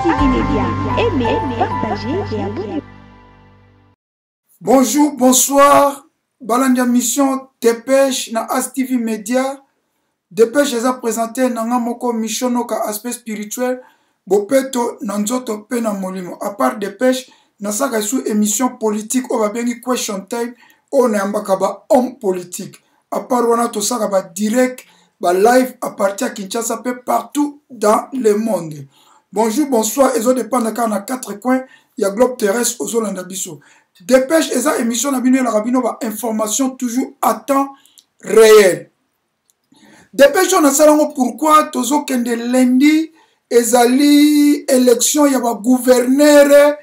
ASTV Media. Aimez, partagez et abonnez-vous. Bonjour, bonsoir. Balandi ya mission Dépêche na ASTV Media. Dépêche eza présente na nga moko Michon Noka aspect spirituel bopeto na nzoto pe na molimo. À part Dépêche, nasalaka lisusu émission politique oyo babengi Question Time oyo nayambaka ba homme politique. À part wana tosalaka ba direct ba live à partir ya Kinshasa pe partout dans le monde. Bonjour, bonsoir, ezo dépendre kaka na quatre coins ya globe terrestre ozolanda biso. Dépêche eza émission na bino elaka bino ba information toujours à temps réel. Dépêche oyo nasala yango pourquoi tozokende lundi ezali élection ya ba gouverneur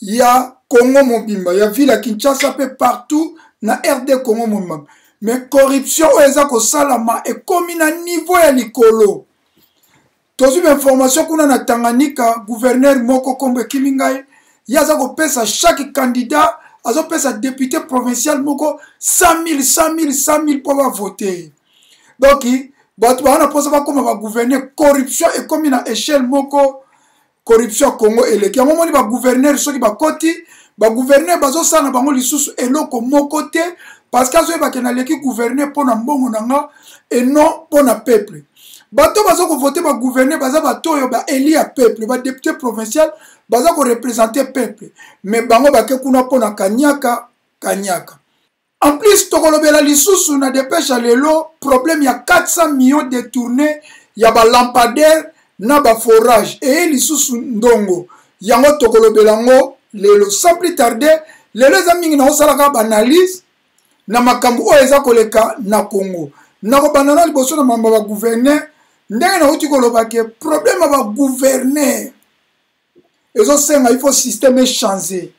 ya Congo mobimba ya ville ya Kinshasa pe partout na RD Congo mobimba mais corruption oyo eza kosalama ekomi na niveau ya likolo tozwi bainformation kuna na Tanganyika gouverneur moko kombo ekimi ngai ye aza kopesa chaque candidat azopesa député provincial moko 100 000 100 000 100 000 mpo bavote ye donc bato baa na mposa bakóma bagouverneur corruption ekomi na échelle moko corruption ya congo eleki yango omoni bagouverneur soki bakoti bagouverneur bazosala na bango lisusu eloko moko te parce que azoyeba ke naleki gouverneur mpo na mbongo na nga et non mpo na peuple bato baza kovote bagouverneur baza bato oyo baeli ya peuple badepute provincial baza korepresente peuple mais bango bake kuna mpo na kanyaka kanyaka En plus tokolobela lisusu na depeche ya lelo problème ya 400 millions détourné ya ba lampadaire na ba forage eye lisusu ndongo yango tokolobela yango lelo sans plus tarder lelo eza mingi naosalaka ba analyse na makambo oyo eza koleka na Congo nakobanda na liboso na mambo ya ba gouverneur ndenge nauti koloba ke problème ya ba gouverneur ezosenga il faut système echanger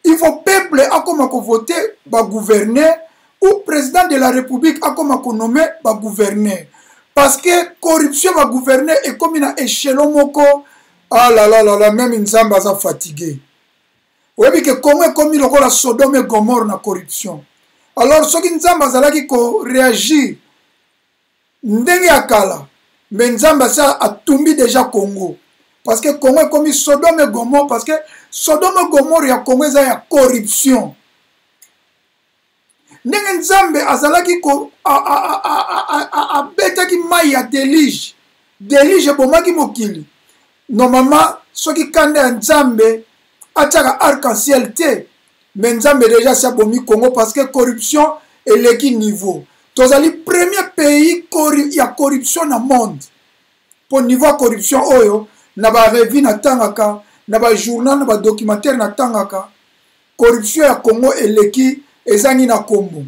il faut peuple akoma kovote bagouverneur ou président de la république akoma konome bagouverneur parce que corruption bagouverneur ekomi na échelon moko alalalala ah meme nzambe aza fatigue oyebi ke congo ekomi lokola sodome et gomore na corruption alors soki nzambe azalaki koreagir ndenge ya kala me nzambe asi atumbi deja congo parce que congo ekomi sodome et gomore parce que sodome et gomore ya congo eza ya corruption ndenge nzambe azalaki ko abetaki mai ya delige delige ebomaki mokili normalement soki kanda ya nzambe atiaka arc en ciel te mais nzambe deja asi abomi congo parce que corruption eleki niveau tozali premier pays ya corruption na monde mpo niveau ya corruption oyo na barevue natangaka na bajournal na badocumentaire natangaka corruption ya congo eleki ezangi na kombo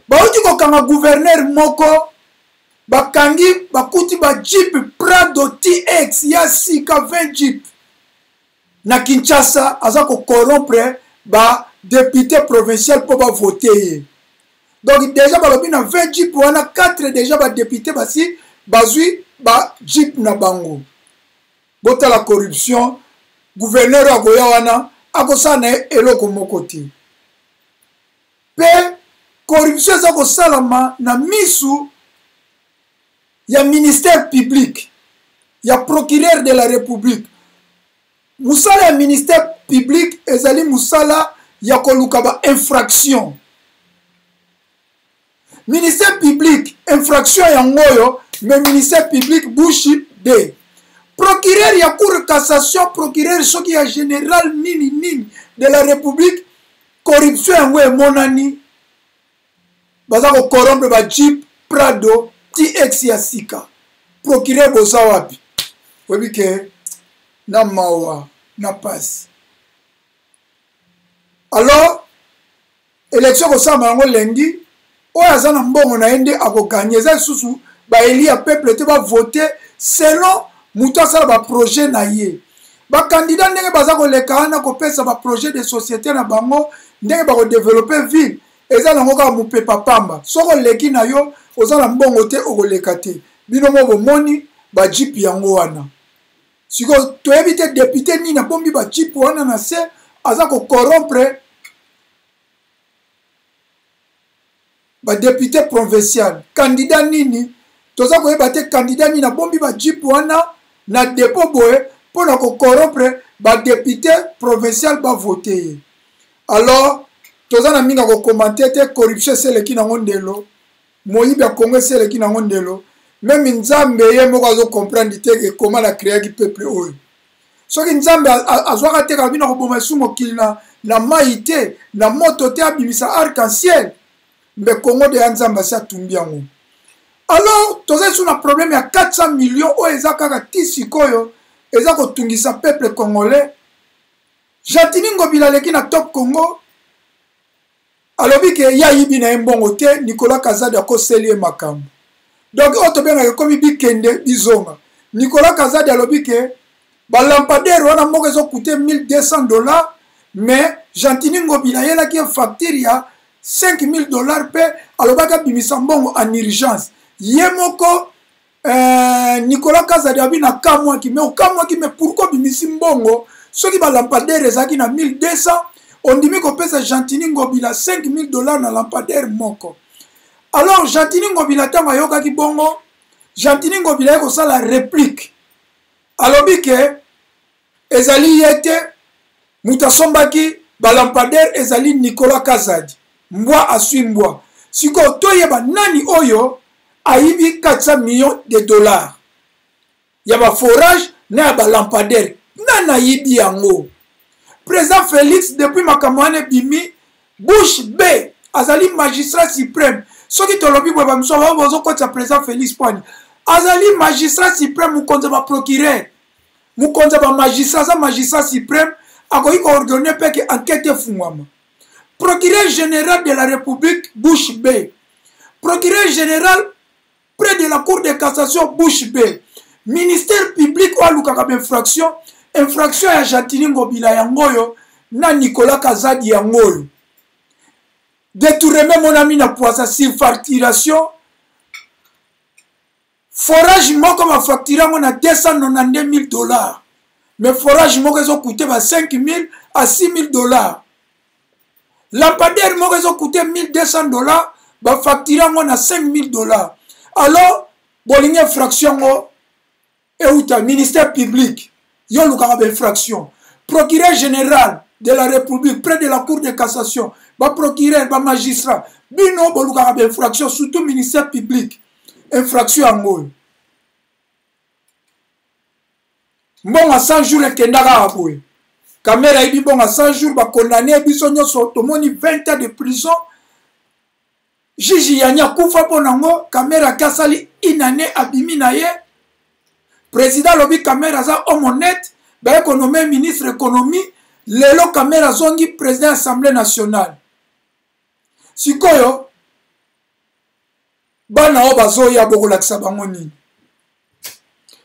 bauti kokanga gouverneur moko bakangi bakuti ba jeep prado tx ya sika 20 jeep na kinshasa aza kocorrompre ba député provincial mpo bavote ye donc deja balobi na 20 jeep wana 4 deja badepute basi bazwi ba jeep na bango botala corruption gouverneur akoya wana akosala na ye eloko moko te mpe corruption eza kosalama na misu ya ministère public ya procureur de la république mosala ya ministère public ezali mosala ya koluka ba infraction ministère public infraction yango oyo mais ministère public bouche b procureur ya cour cassation procureur soki ya général nini nini de la république corruption yango emonani baza kocorrompre ba jeep prado tx ya sika procureur boza wapi oyebi ke na mawa na pasi alors élection ekosalama yango lundi oyo aza na mbongo na ye nde akoganye eza lisusu baeli ya peuple te bavote selon moto asala baprojet na ye bakandida ndenge baza koleka wana kopesa baprojet de société na bango ndenge bakodevelope ville eza nango kaka mopepa pamba soki oleki na yo oza na mbongo te okoleka te bino mo bomoni bajipe yango wana sikoyo toyebi te depute nini abombi bajipe wana na se aza kokorompre badepute provincial candidat nini toza koyeba te candidat nini abombi bajipe wana na depo boye mpo mpo na kocorrompre badepute provincial bavote ye. Alors toza na mingi ya kokomante te, corruption eseleki nango ndelo, moyibi ya Congo eseleki nango ndelo. Meme Nzambe ye moko azo comprendre te ke comment na créaki peuple oyo. Soki Nzambe azwaka te kaka bino koboma esu mokili na, na mai te na moto te, abimisa arc-en-ciel, mbe Congo de ya Nzambe asi atumbi yango. Alors toza lisusu na problème ya 400 millions oyo eza kaka ti sikoyo eza kotungisa peuple congolais. Gentiny Ngobila aleki na Top Congo, alobi ke ye ayibi na ye mbongo te, Nicolas Kazadi akoseli ye makambo. Donc oyo tobengaka ekomi bikende bizonga. Nicolas Kazadi alobi ke balampadaire wana moko ezokute 1200 dollars, mais Gentiny Ngobila ayelaki ye facture ya 5000 dollars mpe alobaki abimisa mbongo en urgence. Ye moko Nicolas Kazadi abi na kamwaki, mais okamwaki, mais pourquoi obimisi mbongo soki balampadaire ezalaki na 1200, ondimi kopesa Gentiny Ngobila 5000 dollars na lampadaire moko? Alors Gentiny Ngobila ntango ayokaki bongo, Gentiny Ngobila ye kosala réplique, alobi ke ezali ye te moto asombaki balampadaire, ezali Nicolas Kazadi. Mbwa aswi mbwa. Sikoyo toyeba nani oyo ayibi 400 millions de dollars ya baforage na ya balampadaire, nani ayibi yango? Président Félix, depuis makambo wana ebimi, bouche bée, azali magistrat suprême. Soki tolobi boye, bamiso bao bozokotisa président Félix pwani azali magistrat suprême, mokonzi ya baprocureur, mokonzi ya bamagistrat, aza magistrat suprême, akoki koordonne mpe ke enquête efungwama. Procureur général de la République, bouche bée. Procureur général près de la Cour de cassation, bouche bée. Ministère public oyo alukaka bainfraction, infraction ya Gentiny Ngobila yango oyo na Nicolas Kazadi yango oyo. Détournement monami na poisa, surfacturation, forage moko bafacture yango na 292 000 dollars, mais forage moko ezokute ba 5 000 à 6 000 dollars. Lampadaire moko ezokute 1200 dollars, bafacture yango na 5 000 dollars. Alors bolingi infraction yango euta ministère public, yo olukaka bainfraction. Procureur général de la République près de la Cour de cassation, baprocureur, bamagistrat, bino bolukaka bainfraction, surtout ministère public, infraction yango oyo. Mbongo ya 100 jours ekenda kaka boye. Kamera ayibi mbongo ya 100 jours, bakondane biso nyonso tomoni 20 ans de prison. Juge Yani akufa mpo nango. Kamera ake asali une année, abimi na ye. Président alobi Kamera aza homme honnête, baye konome ministre économie. Lelo Kamera azongi président ya Assemblée nationale. Sikoyo bana oyo bazoya bokolakisa bango nini?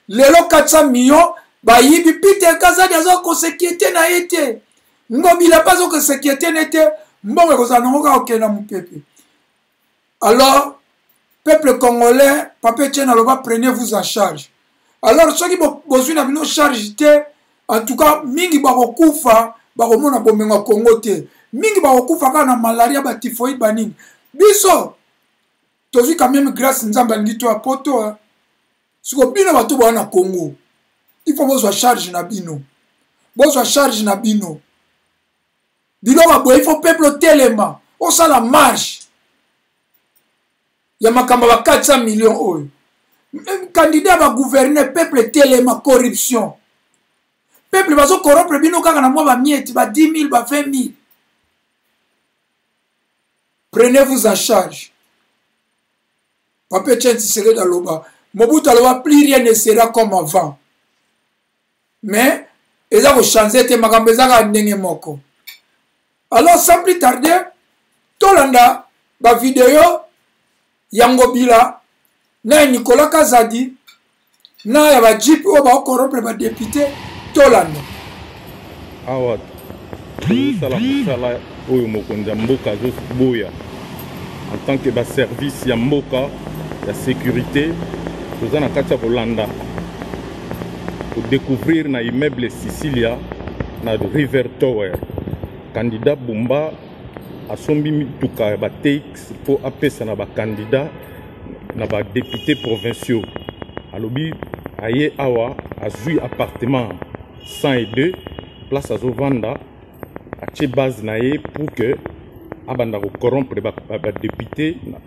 Lelo 400 millions bayibi, Peter Kazadi aza kosekiete na ye te, Ngobila mpe aza kosekiete na ye te, mbongo ekozala nango kaka kokende na mopepe. Alors peuple congolais, Papa Etienne aloba, prenez vous en charge. Alors soki bozwi na bino charge te, en tout cas mingi bakokufa, bakomona bomengo ya Congo te, mingi bakokufa kaka na malaria, batyphoïde, banini. Biso tozwi quand même grâce, Nzambe alingi to ya poto. Siko bino bato boya na Congo, il faut bozwa charge na bino, bozwa charge na bino. Biloko ya boye, il faut peuple otelema, osala marche ya makambo ya ba 400 millions oyo. Candidat ba gouverneur, peuple telema, corruption. Peuple bazo corrompre bino kaka na mwa ba mieti, ba 10 000, ba 20 000. Prenez-vous en charge. Papa Etienne Tshisekedi aloba, Mobutu aloba, plus rien ne sera comme avant. Mais eza kochange te, makambo eza kaka ndenge moko. Alors sans plus tarder, tolanda ba video ya Ngobila na ya Nicolas Kazadi na ya ba jeep oyo bakocorrompre ba député. Tolanda. Awa tozosala mosala oyo mokonzi ya mboka azoboya. En tant que baservice ya mboka ya sécurité, toza na kati ya kolanda kodécouvrir na immeuble Sicilia na River Tower, candidat Bumba asombi mituka ya ba TX mpo apesa na bacandidat na badepute provinciaux. Alobi aye awa azwi appartement. 102 place azovanda atie base na ye pour que abanda kocorrompre badepute ba,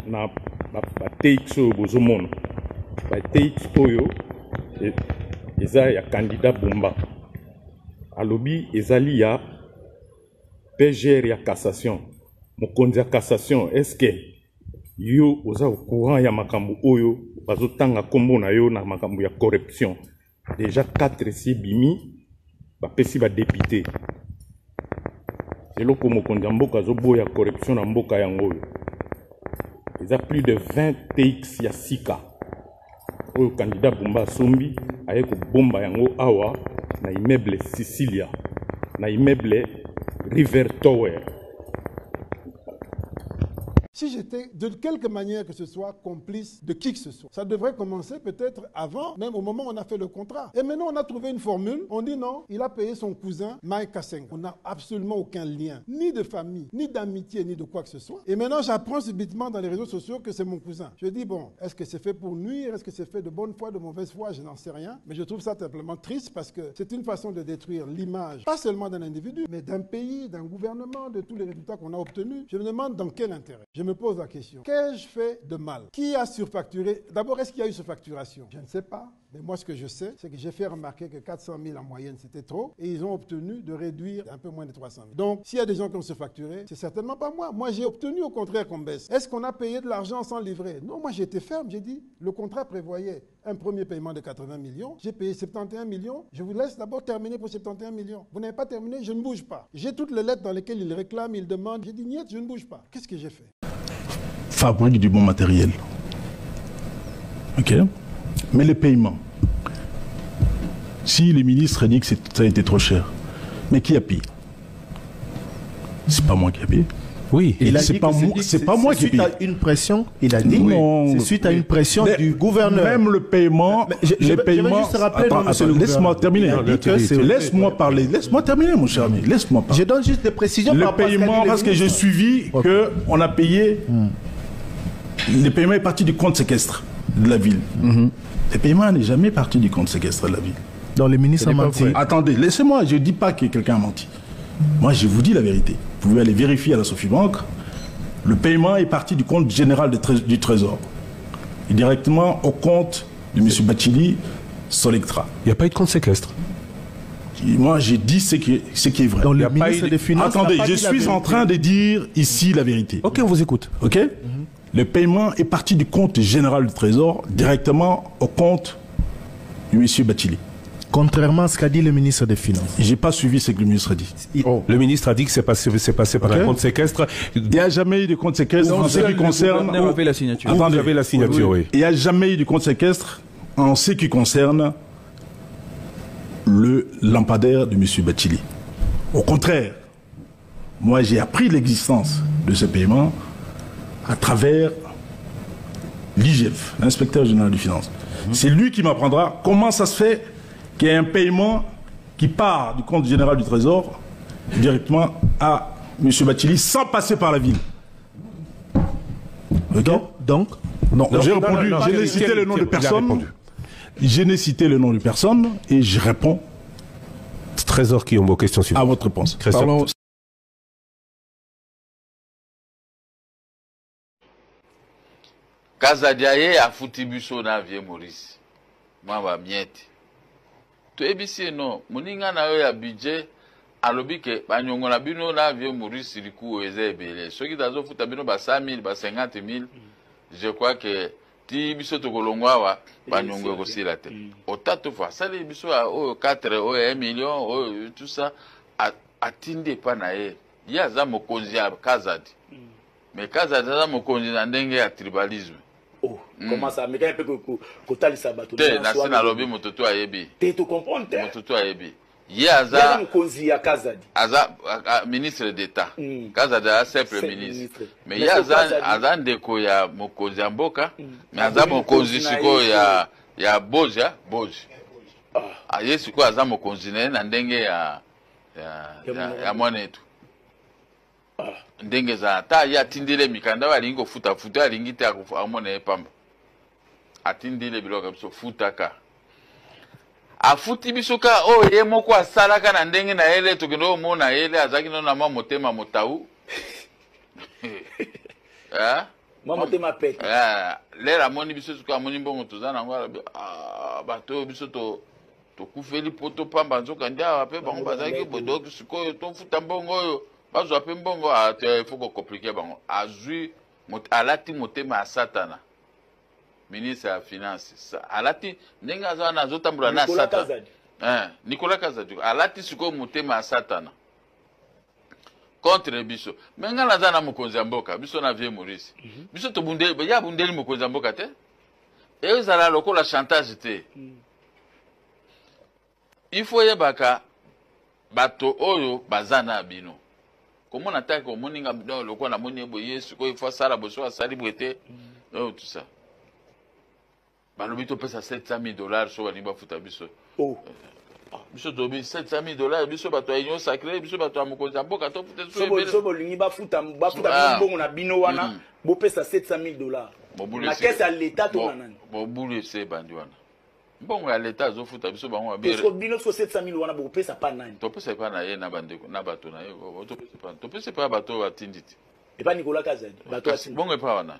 na, na batx ba oyo bozomona batx oyo e, eza ya candidat bumba alobi ezali ya pgr ya cassation mokonzi ya cassation est ce que yo oza au courant ya makambo oyo bazotanga nkombo na yo na makambo ya corruption deja 4 esi ebimi bapesi badepute eloko mokonzi ya mboka azoboya corruption na mboka yango oyo eza plus de 20 tx ya sika oyo candidat bumba asombi aye kobomba yango awa na immeuble sicilia na immeuble river tower. Si j'étais, de quelque manière que ce soit, complice de qui que ce soit, ça devrait commencer peut-être avant, même au moment où on a fait le contrat. Et maintenant, on a trouvé une formule. On dit non, il a payé son cousin Mike Kasenga. On n'a absolument aucun lien, ni de famille, ni d'amitié, ni de quoi que ce soit. Et maintenant, j'apprends subitement dans les réseaux sociaux que c'est mon cousin. Je dis, bon, est-ce que c'est fait pour nuire? Est-ce que c'est fait de bonne foi, de mauvaise foi? Je n'en sais rien. Mais je trouve ça simplement triste parce que c'est une façon de détruire l'image, pas seulement d'un individu, mais d'un pays, d'un gouvernement, de tous les résultats qu'on a obtenus. Je me demande dans quel intérêt. Je me pose la question. Qu'ai-je fait de mal? Qui a surfacturé? D'abord, est-ce qu'il y a eu surfacturation? Je ne sais pas. Mais moi, ce que je sais, c'est que j'ai fait remarquer que 400 000 en moyenne, c'était trop. Et ils ont obtenu de réduire un peu moins de 300 000. Donc, s'il y a des gens qui ont surfacturé, c'est certainement pas moi. Moi, j'ai obtenu au contraire qu'on baisse. Est-ce qu'on a payé de l'argent sans livrer? Non, moi, j'étais ferme. J'ai dit, le contrat prévoyait un premier paiement de 80 millions. J'ai payé 71 millions. Je vous laisse d'abord terminer pour 71 millions. Vous n'avez pas terminé, je ne bouge pas. J'ai toutes les lettres dans lesquelles il réclame, il demande. J'ai dit, niet, je ne bouge pas. Qu'est-ce que j'ai fait? Fabrique du bon matériel. Ok. Mais les paiements, si le ministre dit que ça a été trop cher, mais qui a payé? C'est pas moi qui a payé. Oui, c'est pas moi, c'est pas moi qui paye. Suite à une pression, il a dit. Non, c'est suite à une pression mais du gouverneur. Même le paiement, je, les paiements. Je vais juste rappeler, attends, monsieur attends, le laisse-moi terminer. Laisse-moi parler. Laisse-moi terminer, mon cher ami. Laisse-moi parler. Je donne juste des précisions. Le paiement, parce que j'ai suivi que on a payé. Le paiement est parti du compte séquestre de la ville. Le paiement n'est jamais parti du compte séquestre de la ville. Donc le ministre a menti. Attendez, laissez-moi, je ne dis pas que quelqu'un a menti. Moi, je vous dis la vérité. Vous pouvez aller vérifier à la Sofibank. Le paiement est parti du compte général du Trésor. Et directement au compte de M. Bachili, Solectra. Il n'y a pas eu de compte séquestre. Moi, j'ai dit ce qui est vrai. Donc le ministre des Finances. Attendez, je suis en train de dire ici la vérité. Ok, on vous écoute. Ok. Le paiement est parti du compte général du Trésor directement au compte du M. Bachili. Contrairement à ce qu'a dit le ministre des Finances. J'ai pas suivi ce que le ministre a dit. Oh. Le ministre a dit que c'est passé par un compte séquestre. Il n'y a jamais eu de compte séquestre en ce qui concerne. Vous avez la signature. Attendez, vous avez la signature, oui. Il n'y a jamais eu de compte séquestre en ce qui concerne le lampadaire de M. Bachili. Au contraire, moi j'ai appris l'existence de ce paiement à travers l'IGF, l'inspecteur général des finances. C'est lui qui m'apprendra comment ça se fait qu'il y ait un paiement qui part du compte général du Trésor directement à M. Bachili sans passer par la ville. Okay. Donc non, j'ai répondu, je n'ai cité le nom de personne. Je n'ai cité le nom de personne et je réponds. Trésor qui ont vos questions à votre réponse. Parlons. Kazadi aye afuti biso na vieux Maurice mwa ba miette toyebisi ye non moninga na yo ya budget alobi ke banyongo na bino na vieux Maurice likuo eza ebele soki tazofuta bino ba 100 000 ba 50 000 je crois que ti biso tokolongwa awa banyongo ekosila te otatofa asali biso oyo 4 oyo 1 million oyo tout ça atindi epa na ye ye aza mokonzi ya Kazadi. Mais Kazadi aza mokonzi na ndenge ya tribalisme. Oh, comment ça? Mais quand peut kotalisa bato. Te na nalobi moto to ayebi. Te to comprendre te. Moto to ayebi. Ye aza mokonzi ya Kazadi. Aza ministre d'État. Kazadi aza simple ministre. Mais ye aza aza ndeko ya mokonzi ya mboka, mais aza mokonzi sikoyo ya ya Boja, Boji. Ah, ye sikoyo aza mokonzi na ye na ndenge ya ya mwanetu. Ndenge za ata ye atindile mikanda oyo alingi kofuta futa alingi te amona ye pamba atindile biloko ya biso futaka. Afuti biso kaka oyo ye moko asalaka na ndenge na ye le tokende omona ye le azalaki nano na mwa motema motau. Eh? Mwa motema pete. Eh, lere amoni biso sikoyo amoni mbongo toza nango alobi ah, bato oyo biso to tokufeli poto pamba nzoka nde awa mpe bango bazalaki bodoki sikoyo tofuta mbongo oyo bazwa mpe mbongo ah, te faut kokomplike bango azwi alati motema ya satana ministre ya finance alati ndenge aza wana azotambola na satana eh, Nicolas Kazadi alati sikoyo motema ya satana contre biso me ngai naza na mokonzi ya mboka biso na vieux Maurice mm -hmm. biso tobundeli ye abundeli mokonzi ya mboka te ezala lokola chantage te mm. Il faut oyebaka bato oyo baza na bino komona take omoni nga donc lokola namoni ye boye ye sikoyo il faut asala boye soki asali boye te mm. oyo tout ça balobi topesa 700 000 dollars so balingi bafuta biso oh. Ah, biso tolobi 700 000 dollars biso bato ya union sacré biso bato ya mokonzi ya mboka tofuta so bolingi bafuta bafuta ah. mbongo na bino wana mm. bopesa 700 000 dollars na kese ya leta to na nani bobulu ese ebandi wana mbongo ya leta azofuta biso bango mabe bino so 700 000 wana bokopesa pa nani topesa epa na ye na bandeko na bato na ye topesa epa bato oyo batindi te epa Nicolas Kazadi bato atindi bongo epa wana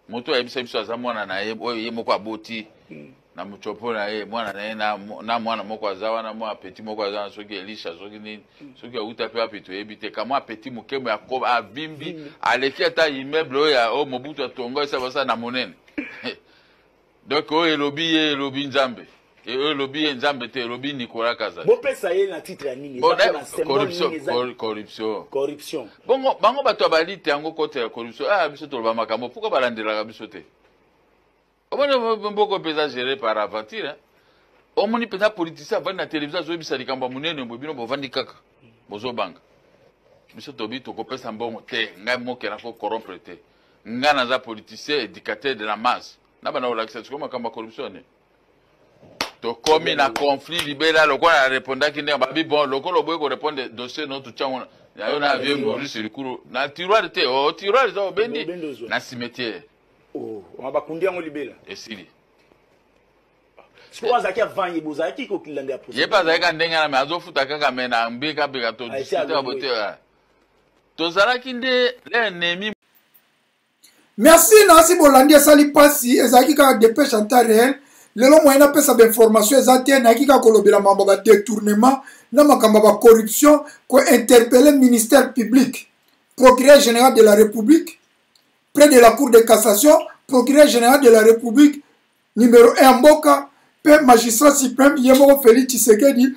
moto ayebisa biso aza mwana na ye oyo ye moko aboti hmm. na mutsopo na ye mwana na ye na mwana moko aza wana mwa petit moko aza wana soki Elisha soki nini hmm. soki auta mpe wapi toyebi te kamwa petit mokemo ya avimbi hmm. aleki ata immeuble oyo oyo Mobutu atonga esa basala na monene Donc oyo elobi ye elobi Nzambe. Et oyo elobi ye Nzambe te elobi Nicolas Kazadi. Bopesa ye na titre ya nini? Bon, na corruption, corruption. Corruption. Bongo bango bato ya balite yango kote ya corruption. Ah biso toloba makambo pourquoi balandelaka biso te? Omoni mboka mpenza géré par aventure. Hein? Omoni mpenza politicien avandi na télévision azoyebisa likambo ya monene boye bino bovandi kaka bozobanga. Biso tobi tokopesa mbongo te ngai mokela ko corrompre te. Nga naza politicien educateur de la masse na banda kolakisa sikoyo makambo ya corruption ya nini tokomi na conflit libela lokola na repondaki ndenge babi bon lokola oboyi korepondre dossier no totyango na yo na vieux Maurice Likuru na tiroir te o oh, tiroir eza obendi na cimetière oh, bakundi yango libela esili sikoyo azalaki avant ye bozalaki kolanda ya ye mpe azalaki ka ndenge wana me azofuta kaka me na mbeka mbeka todiskute bote tozalaki nde l'ennemi Merci nasi bolandi esali mpasi ezalaki kaka depêche en temps réel lelo moyen napesa bainformation eza te nayaki kaka kolobela makambo ya badetournement na makambo ya bacorruption kointerpelle ministère public procureur général de la république près de la cour de cassation procureur général de la république numéro 1 ya mboka mpe magistrat suprême ye moko félix tshisekedi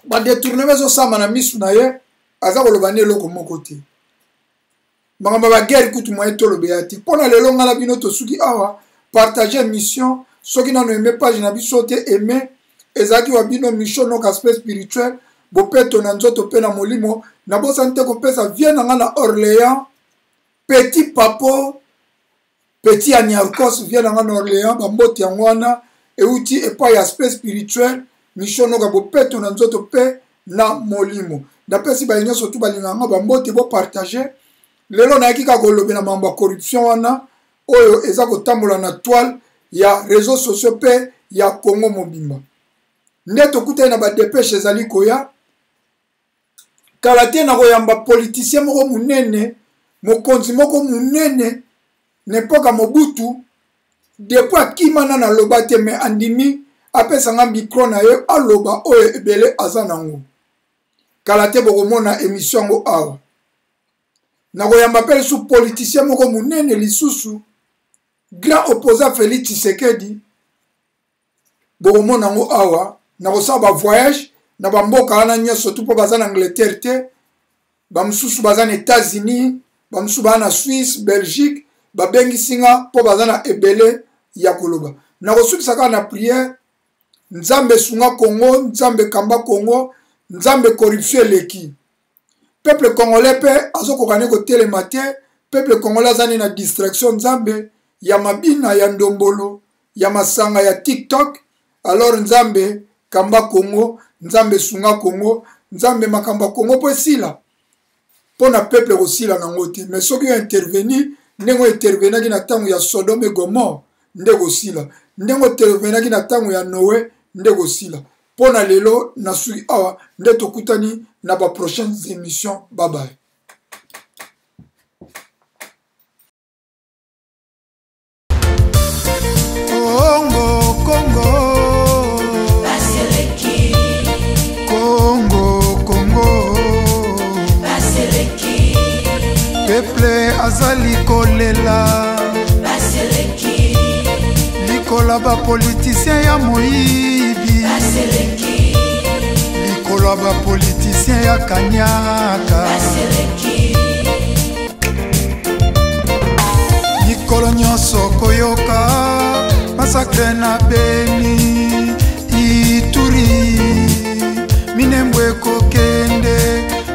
badetournement ezosama na misu na ye aza koloba nde eloko moko te makambo ya baguerre kutu moye tolobela te mpo na lelo ngai na bino tosuki awa partage mission soki nano aime page na biso te aime ezalaki wa bino mission nok aspect spirituel bopeto na nzoto mpe na molimo nabosani te kopesa vie na ngai na orléans petit papo Petit ya Niarcos vie na nga na Orléans bambote yango wana euti epai ya aspect spirituel mission noka bopeto na nzoto mpe na molimo napesi baye nyonso tu balingaka nga bambote bopartage lelo nayaki kaka kolobela mambo ya corruption wana oyo eza kotambola na toile ya réseau sociaux mpe ya congo mobimba nde tokutani na badepeshe ezali koya kala te nakoyamba politicien moko monene mokonzi moko monene na epoka mobutu depuis akima nanu aloba te me andimi apesa nga micro na ye aloba oyo ebele aza nango kala te bokomona emission yango awa nakoyamba mpe lisusu politicien moko monene lisusu grand opposant Félix Tshisekedi bokomona yango awa nakosala bavoyage na bamboka wana nyonso tu mpo baza na angleterre te bamosusu baza na états-unis bamosusu baza na suisse belgique babengisi nga mpo baza na ebele ya koloba nakosukisa kaka na priere nzambe esunga congo nzambe kamba congo nzambe corruption eleki peuple congolais mpe azokoka ne kotelema te peuple congolais aza ne na distraction nzambe ya mabina ya ndombolo ya masanga ya tiktok alors nzambe kamba congo nzambe sunga congo nzambe makambo ya congo mpo esila mpo na peuple kosila nango te mais soki yo intervenir ndenge ointervenaki na ntango ya sodome et gomore nde kosila ndenge ointervenaki na ntango ya noe nde kosila mpo na lelo nasuki awa nde tokutani na ba prochaines émissions babaye. Congo, Congo. Congo, Congo. Peuple azali kolela. Likola ba politicien ya moyibi. Likolo ya ba politicien ya kanyaka. Mikolo nyonso koyoka masakre na Beni, Ituri, Minembwe ekokende.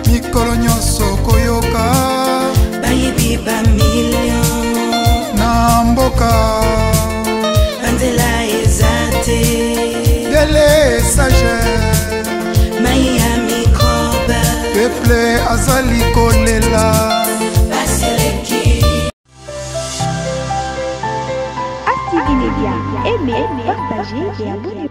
Mikolo nyonso koyoka bayibi ba million na mboka, banzela eza te, delesage mai ya mikrobe, peuple azali kolela. ASTV Media, aimez, partagez et abonnez-vous.